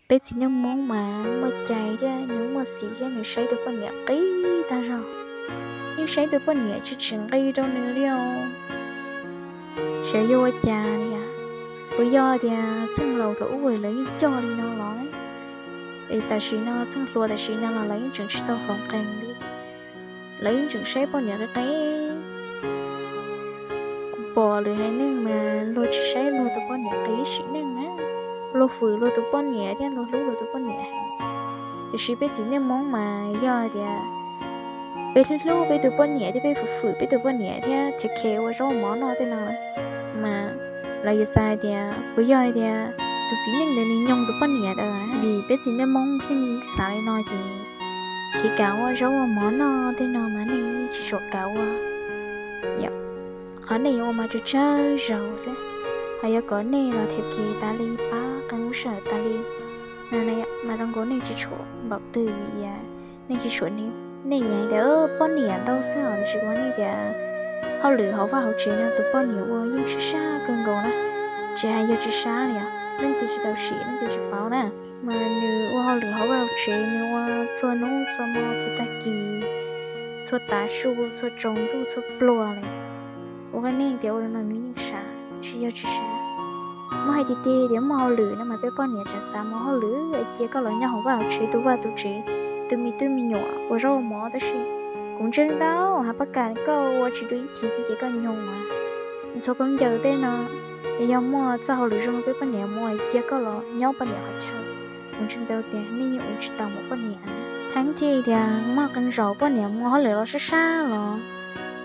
Peb txiv neej Hmoob mas muaj cai thiab nws muaj xim thiab nws saib tus poj niam qis tag zog, yeej saib tus poj niam tsis tseem nqi rau nws li os. Xyov yog ua cas li, puas yog tias txheej laus thaum ub lawv yeej coj li no los? Es tam sim no txheej hluas tam sim no los lawv yeej tseem tsis tau hloov qees li, lawv yeej tseem saib poj niam qis qis. Kuv pom lwm haiv neeg mas luag tsis saib luag tus poj niam qis ib sim neej na, luag fwm luag tus poj niam thiab luag hlub luag tus poj niam. Tiam sis peb txiv neej Hmoob mas yog tias peb hlub hlub peb tus poj niam thiab peb fwm fwm peb tus poj niam thiab thiab khe ua zaub ua mov noj tej no mas lawv yuav xav hais tias puas yog hais tias tus txiv neej ntawd nws nyoog tus poj niam ntawd. Vim peb txiv neej Hmoob thiaj li xav li no ces kev kam ua zaub ua mov noj tej no mas nej tsis tshua kam ua. Qhov nej yuav ua mas tsawg tsawg zaus xwb, hos yog kom nej los thiab kev tas li pab qee lub sij hawm tas li, mas zoo nkaus nej tsis tshua npaum twg, nej tsis tshua, nej yeej tias poj niam ntau xwb os, tiam sis kuv hais nej tias hauj lwm hauv vaj hauv tsev no tus poj niam ua yeej sab sab kawg nkaus na. Tsis hais yog tsis sab li os, leej twg tsis tau sim leej twg tsis paub na. Mas nws ua hauj lwm hauv vaj hauv tsev, nws ua txhua hnub txhua hmo txhua tag kis, txhua tav su, txhua tsaus ntuj, txhua pluag li. Ua nej tias ua li no nws yeej sab, tsis yog tsis sab. Muab hais tiag tiag tias muaj hauj lwm no mas peb poj niam tseem xav mus hauj lwm, cia koj los nyob hauv vaj hauv tsev tu vaj tu tsev, tu me tub me nyuam ua zaub ua mov, tab sis kuv ntseeg tau hais pab kam koj ua tsis tu ib chim xwb ces koj nyoog mas. Txhua khaub ncaws tej no, yog muaj txoj hauj lwm zoo peb poj niam mus cia koj los nyob poj niam qhov chaw, kuv ntseeg tau tias nej yeej ua tsis tau mus poj niam. Thaum tias muaj qee zaus poj niam mus hauj lwm los sab sab los,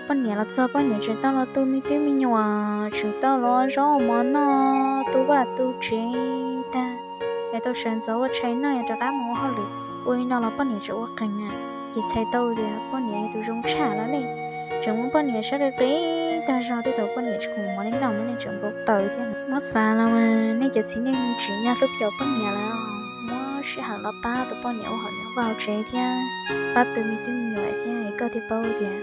poj niam los txog poj niam tseem tau los tu me tub me nyuam, tseem tau los zaub mov noj, tu vaj tu tsev tag, es tau sawv ntxov ua tshais noj es rov qab mus ua hauj lwm. Ua li no los poj niam tseem ua qees na, ces txhais tau tias poj niam yog tus zoo tshaj no ne. Tseem muab poj niam saib qis qis tag zog, tej thaum poj niam tsis khoom mov li noj mas nej tseem npau taws thiab. Muab xav los mas nej cov txiv neej tsim nyog hlub cov poj niam lawm, muab sij hawm los pab tus poj niam ua hauj lwm vaj hauv tsev thiab pab tu me tub me nyuam thiab, es koj thiaj paub tias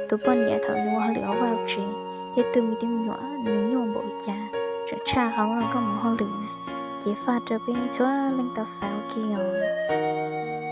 tus poj niam thaum nws ua hauj lwm hauv vaj hauv tsev thiab tu me tub me nyuam nws nyuaj npaum li cas, tseem tshaj qhov uas koj mus hauj lwm na. Ces faj rau peb txhua leej tau xav ua ke os.